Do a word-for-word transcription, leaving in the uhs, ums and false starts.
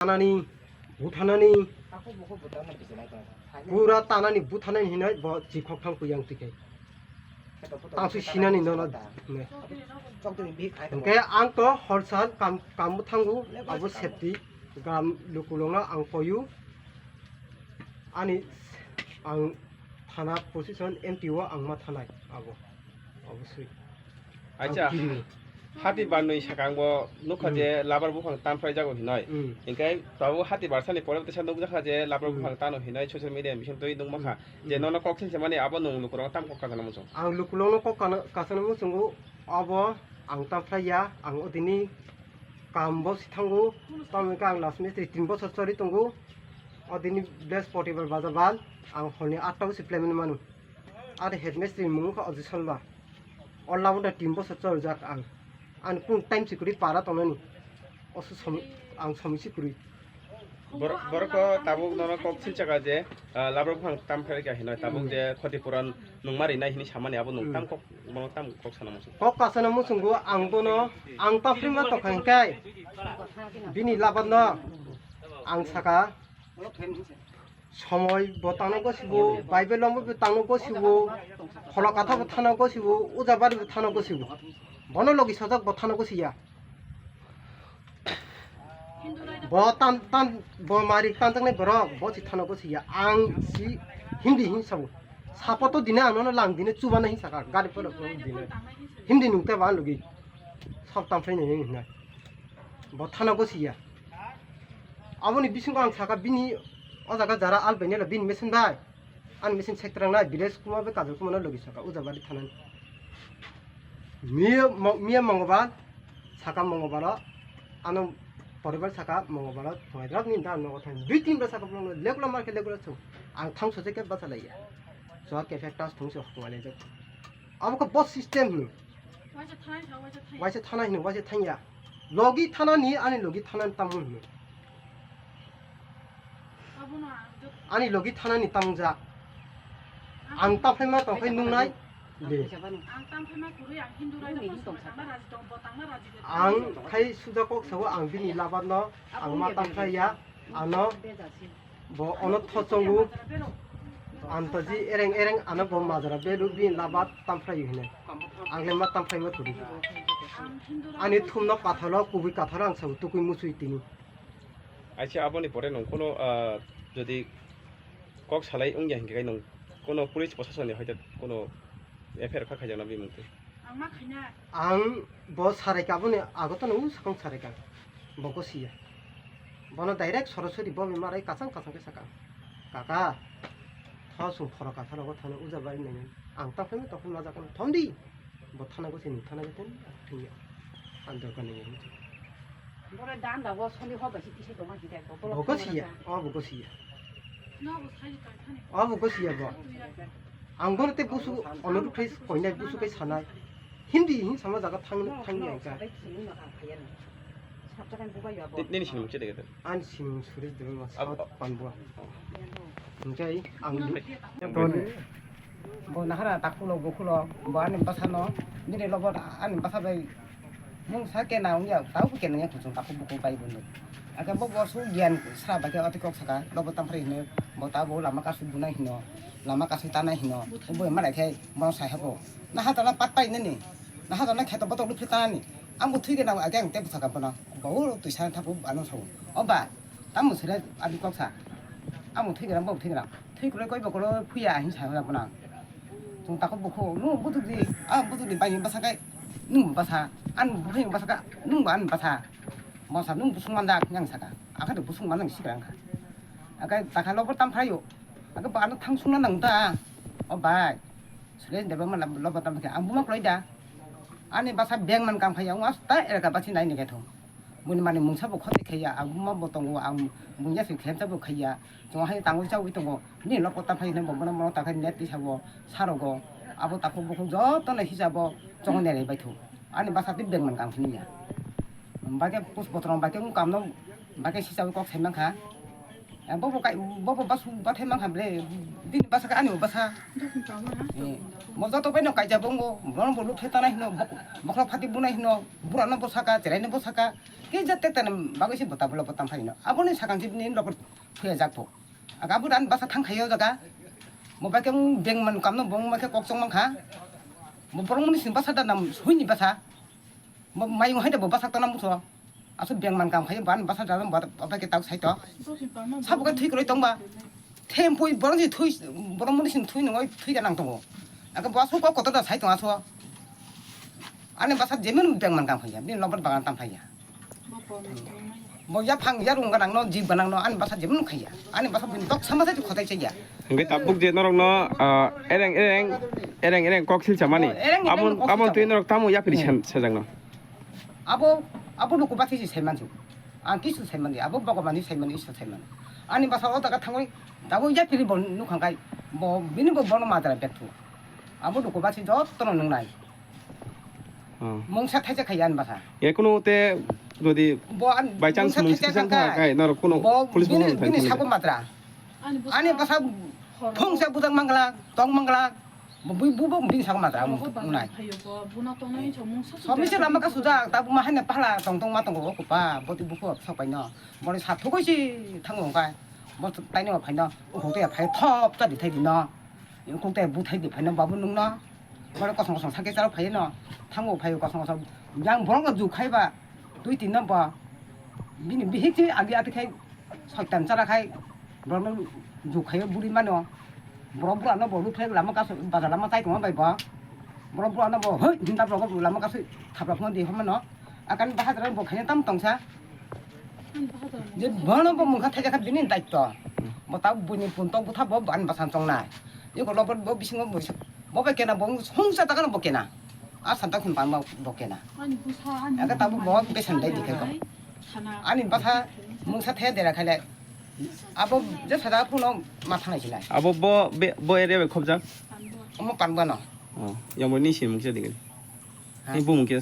tanani, buthanani, pura tanani buthanani hinwi bo chikhok thang puyang twi khe. Tang swi sinani nono ne. Hwnkhe ang to hor sal kam, kam thango, abo safety gram lukulongno ang koyu. Ani ang thana position M T O ang ma thanai abo. Oboswi. Acha, ang kiri. Hati banwi sakang bo nukha je labar buphang tamphrai jago hinoi. Mm. Hinkhe tabuk hati barsani pore teisa nukjakha je labar buphang tano hinoi social media bising twi nukmakha. Je nono kok sinse mani abo nwng lukurok tam kok kachana muchung. Ang lukulokno kok kana-, kachana muchungo abo ang tamphrai ya, ang odini kam bo si thango, tamo khe ang last mistri tin bochor chori tongo. Odini Brihaspatibar baja ban ang horni atta o si plemani manu. Aro headmistress ni mung wngkha Ojisolba. O labunda tin bochor chorjak ang. Ani kung time si kwrwi para tongnani. Oso som-, ang somoi si kwrwi. Bor-, borok tabuk nono kok silchakha je, ah, labra buphang tam khe kha hinoi tabuk je khoti puran nung mari nai hini samani abo nung tam kok, bono tam kok sana muchung. Kok kasana muchungo ang bono ang taphrima tokha hingkai bini labar no ang saka. Somoi bo tangno gosibo, Bible rombo bo tangno gosibo, Pholokatha bo thana gosibo, Ujabari bo thana gosibo. Bono logi sojak bo thana gosiya. Bo tan, tan, bo mari tanjaknai borok, bo si thana gosiya. Ang si Hindi hin sabo. Sapoto dine ang nono lang dine chubana hin saka, gari poro dine. Hindi nungte ba logi. Sab tamphai nai hinna. Bo thana gosiya. Aboni bisingo ang saka bini o jaga jara al bainela bini mesen bai. Ani mesen sektrang nai bides kuma be kajal kuma na logi saka Ujabari thanan. Miya mo-, miya Mongobal saka Mongobalo ano poribar saka Mongobalo thongai rok ni dan nogo thang dui tin bra saka bolong legula marke legula chung ang thang soje ke basa laiya. So ke fek tas thung se hokma le jok. Abo ko boss system ni. Waisa thana hino, waisa thanya. Logi thana ni, ani logi thana ni tamung hino. Ani logi thana ni tamung ja. Ang taphaima tongkhai nungnai. De. Ang khai suja kok sao ang bini labar no, ang ma tamphai ya, ano. Bo ono thochongo. Antaji ereng ereng ano bo majra belu bini labat tamphrai hino. Angle ma tamphrai ma thudi. Ani thumno pathalo kubui kathalo ang sabo tukui musui tini. Aisa aboni pore nung kono, ah, jodi kok salai wngya hinkhe nung kono police proshasonni hoite kono F I R kha khaijakna bimung twi. Ang ma khaina. Ang bo sarai ka boni ago to nung sakang sarai ka. Bo go siya. Bono direct sorosori bo marai kachang kachang ke saka. Kaka, tho sung phoro katha rogo thani uja bai nai. Ang ta phai to phun majak thom di. Bo thana go sini thana go thani. Thini. Ang dor ka nai. Bore dan da bo soli ho ba si tisi to ma hide ko. Bo go siya. O bo go siya. No bo sai ka thani. O bo go siya bo. Ang bono tei busu onodu khe koinai busu khe sanai. Hindi hin sama jaga thang thang ni ang ka. Nini sinimung chede gede. Ani sinimung Suresh Debbarma South Panbua. Hingkai ang bo nahara takulo bukulo bo ani basa no nini lobo ani basa bai mung sa kena wngya tau kena ya kuchung taku buku bai bundu. Ake bo bo su gian sra bai ke ati kok saka lobo tamphre hino bo ta bo lama kasu bunai hino. Lama kasui tanai hino, boi malai khe bono sai habo. Naha tana pat pai nani, naha tana kheto botok luphi tanani. Ang bo thwi gana age ang tei bwsaka bono. Bo twi sana thapu ano sao. O ba, tamo sere abi kok sa. Ang bo thwi gana bo thwi gana. Thwi kulai koi bo kolo phuya hin sa bono. Tung tako bukho, nung butuk di, ah butuk di bai basa kai. Nung basa, an bukhai basa ka, nung ba an basa. Bosa nung busung mandak yang saka. Akha de busung manang sikrang kha. Akai takha lobo tam phayo. Aga ba ano thang sungna nang ta. O bai. Sule deba mana lobo tam khe ang buma kloi da. Ani basa beng man kang phai ang asta era ka basi nai ni ketho. Muni mani mungsa bo khote khaya ang buma bo tongo ang bunya se khem ta bo khaya. Chong hai tangwi chawi tongo. Ni lobo tam phai ne bo bono mono ta khai net ti sabo sarogo. Abo takhuk bukhuk joto na hisabo chong ne bai thu. Ani basa ti beng man kang phini ya. Bake pus botrom bake kamno bake sisa kok sai mankha. Eh, bobo kai, bobo basu bathai mankha ble. Bini basa ka ani basa. Eh, mo joto bai no kaija bongo. Bono bolu phetana hino, bok-, bokla phati bunai hino, bura no bosaka, cherai no bosaka. Ke jat tek tani bagwi se bota bolo bota phaino. Aboni sakang si bini nokor thuya jak pho. Aga bu dan basa thang khayo jaga. Mo bai ke beng man kam no bong ma khe kok chong man kha. Mo borong muni sin basa da nam sui ni basa. Mo mayung hai da bo basa tona muso. Asu beng man kam khayo ban basa da nam bata ke tak sai to. Sabo ke thik roi tong ba. Thempui borong si thui, borong muni sin thui nungoi thui ga nang tongo. Aga bo asu kok kotor da sai tong asu. Ani basa jemen beng man kam khaya, bini lobar bagan tam khaya. Bo yaphang yarung ganang no, jib ganang no, ani basa jemen khaya. Ani basa bini tok sama sai khotai chaya. Hingke tabuk je norok no, ah, ereng, ereng, ereng, ereng kok silsa mani. Oh, ereng, ereng Abon, kok abon silsa twi mani. Norok tamo yapri Hmm. san, sajak no. Abo, abo luku basi si saiman su. Ang kisu saiman di, abo Bhagwan ni saiman, Iswar saiman. Ani basa o daga thangwi, dago yapri bo nukhang kai, bo, bini bo bono madra bethu. Abo luku basi jotto no nungnai. Hmm. Mungsa thaisa khaya ani basa. E kuno te jodi Bo an-, by chance mungsa mungsa thaisa thaisa khangkha. Khangkha kai, norok kuno Bo police bini, mo bini thangkha. Sabo madra. Ani bwsa Ani bwsa horo. Phungsa bujak mangla, tong mangla, bu-, bu-, bu-, bini saka matra Horo ang bo bazar nai. Phayo bo, buna tongnai chong mungsa Sobi se lama ka sujak, ta buma haina pahla tong tong ma tongo, o kupa, boti buku sok paino. Boni sa thugui si thango kai. Bo taini ma phaino, ukhuk te phai thop ta di thai di no. Ukhuk te bu thai di phaino babu nung no. Boni kosong kosong sake charo phai no. Thango phai kosong kosong. Yang borok no ju khai ba. Dui tin no bo. Bini bihik si agi ati khai. Soitan chara khai, borokno jukhaio buri mano. Borok bura no bo ruphlek lama kasu, bazar lama tai tongma bai bo. Borok bura no bo, hoi, hinta borok lama kasu, thaprak no di homano. Akan bahadra bo khaina tam tongsa. Je bono bo mungkha thaja kha bini daitto. Bo ta buini puntok butha bo ban basan tongnai. Iko lobor bo bisingo bo, bo bai kena bo songsa ta kano bo kena. A santa khun pan bo, bo kena. Ani bwsa, ani Aga tabu bwsa bo besan dai dikhai ko. Ani basa mungsa the dera khaile. Abo je sada phuno ma thangnai sinai. Abo bo be, bo area bai khobjak? Omo panbano. Oh, yang bo ni si mungsa dikhe. Ha? Ni bo mungsa.